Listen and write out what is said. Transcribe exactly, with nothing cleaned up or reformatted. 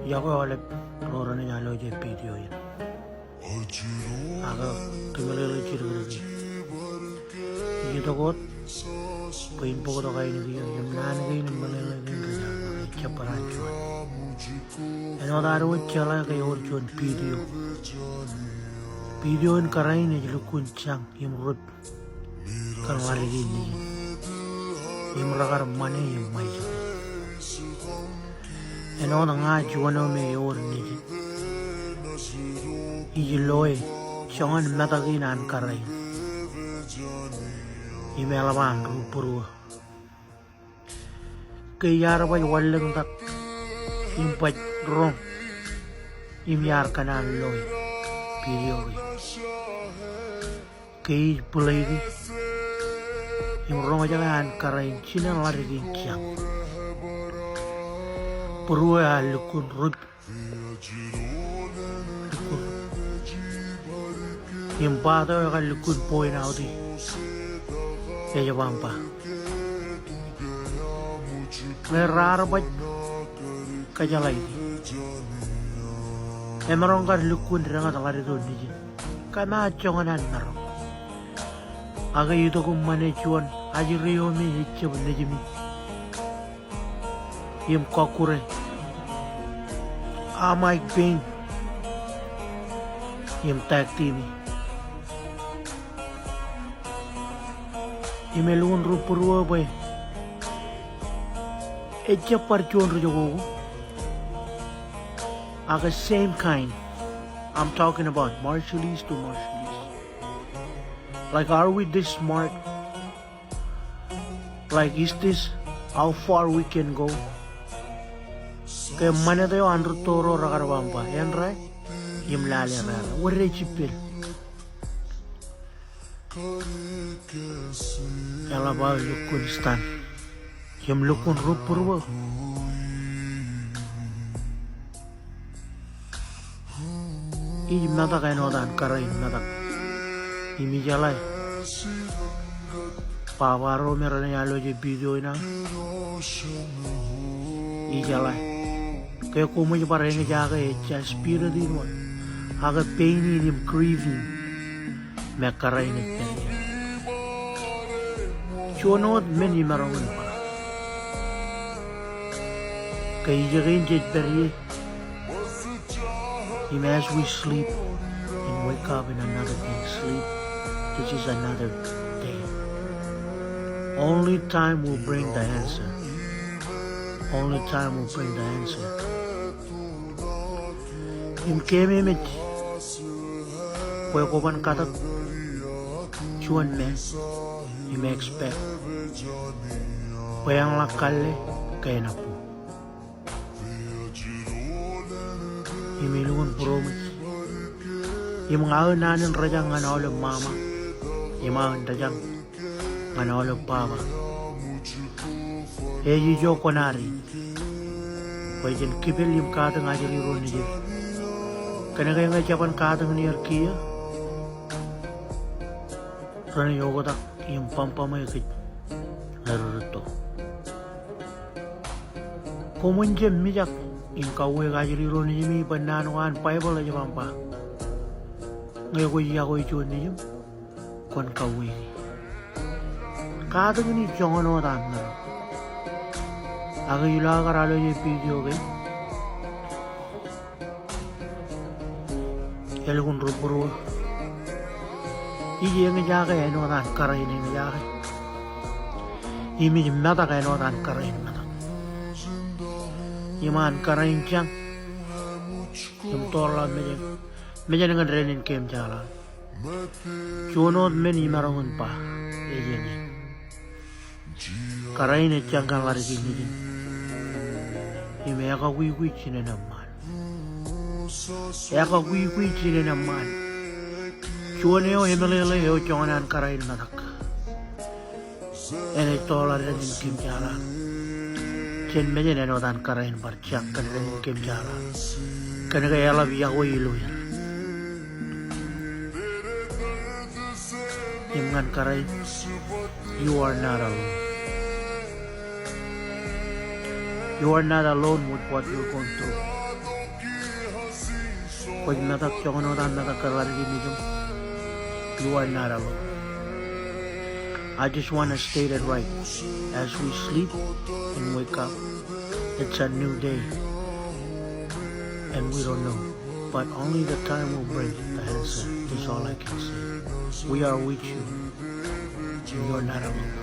Iọkwe aolep ro renaaj alwōje video in. Ak kōmeḷeḷe jidik rikaki. Ij itok wōt bwe in bōktok ainikien im naan kein im meḷeḷe kein rej jab bar juon. Āinwōt ad wōj jeḷā ke ewōr juon video. Video in kōrā in ej lukkuun jañ im rup kōn ḷaddik in nejin im rekar ṃane im ṃajeḷ. Āinwōt ña juon eo me ewōr nejin, ij loe joñan metak in an kōrā in im eḷap an ri būruō. Ke iar baj wanlōñtak im baj roñ im iar kōṇaan loe video in, ke ij bōḷeiki im roñjake an kōrā in jinen ḷaddik in jañ. Būruō ear lukkuun rup, lukkuun rup. Im part eo ekar lukkuun point out e, ej ba, ñe raar baj kōjeḷāik, emaroñ kar lukkuun deñōt ḷaddik eo nejin. Kōmaat joñan an maroñ. Ak itok im ṃane juon ajri eo me ejjab nejimi im kọkkure a Mike Payne im tag team e. Im elukkuun ri būruō bwe ejjab bar juon ri jokoko. Ak same kind, I'm talking about Marshallese to Marshallese. Like, are we this smart? Like, is this how far we can go? Ke ṃanit eo an rūtto ro rekar ba, āindein im lale rāre, wōr rej ippān. Eḷap aō lukkuun stand im lukkuun ri būruō. Ij metak āinwōt an kōrā in metak. Im ijeḷā, baba ro me renaaj alwōje video in aō, ijeḷā ke koṃij bar eñjake ejja spirit in wōt, ak pain in im grieving me kōrā in ej pād ie. Juon wōt men imaroñ in ba, ke ijekein jej pād ie, im as we sleep and wake up in another day, sleep, this is another day. Only time will bring the answer. Only time will bring the answer. Im keememej bwe kwōban katōk juon men im expect bwe eñḷọk kalle ke enappo. Im elukkuun būroṃōj. Im ña eo naan in rejañ ñan aolep ṃaṃa im aō rejañ ñan aolep baba. Ej ijo kwōnaaj bwe jen kipel im katakin ajri ro nejid. Kōnke ñe jeban katakin er kiiō, renaaj oktak im bōmbaṃe kōj ḷe rūtto. Koṃwin jab mijak im kauweik ajri ro nejimi bwe naan ko an Baibōḷ ej ba, ñe kwōj yokwe juon nejiṃ, kwōn kauweiki. Katakin ej joñan wōt an maroñ. Ak ilo aō kar alwōje video kein, elukkuun ri būruō. Ij eñjake āinwōt an kōrā in eñjake. Im ij metak āinwōt an kōrā in metak. Im an kōrā in jañ im toorḷọk mejān, mejān ñan dān in kōm jeḷā. Juon wōt men imaroñ in ba, ej eñin. Kōrā in ej jañ kōn ḷaddik in nejin. Im ekakwikwi jinen eṃṃaan. Ekakwikwi jinen eṃṃaan. Juon eo emeḷeḷe eo joñan an kōrā in metak, enaaj toorḷọk dān in kōm jeḷā. Jān mejān āinwōt an kōrā in bar jañ kōn dān in kōm jeḷā. Kōnke eḷap yokwe ilo er. Im ñan kōrā in, you are not alone. You are not alone with what you're going through. Kwōj metak joñan wōt aṃ metak kōrā ri-Metam. You are not alone. I just want to state it right. As we sleep and wake up, it's a new day. And we don't know. But only the time will bring the answer, is all I can say. We are with you. You're not alone.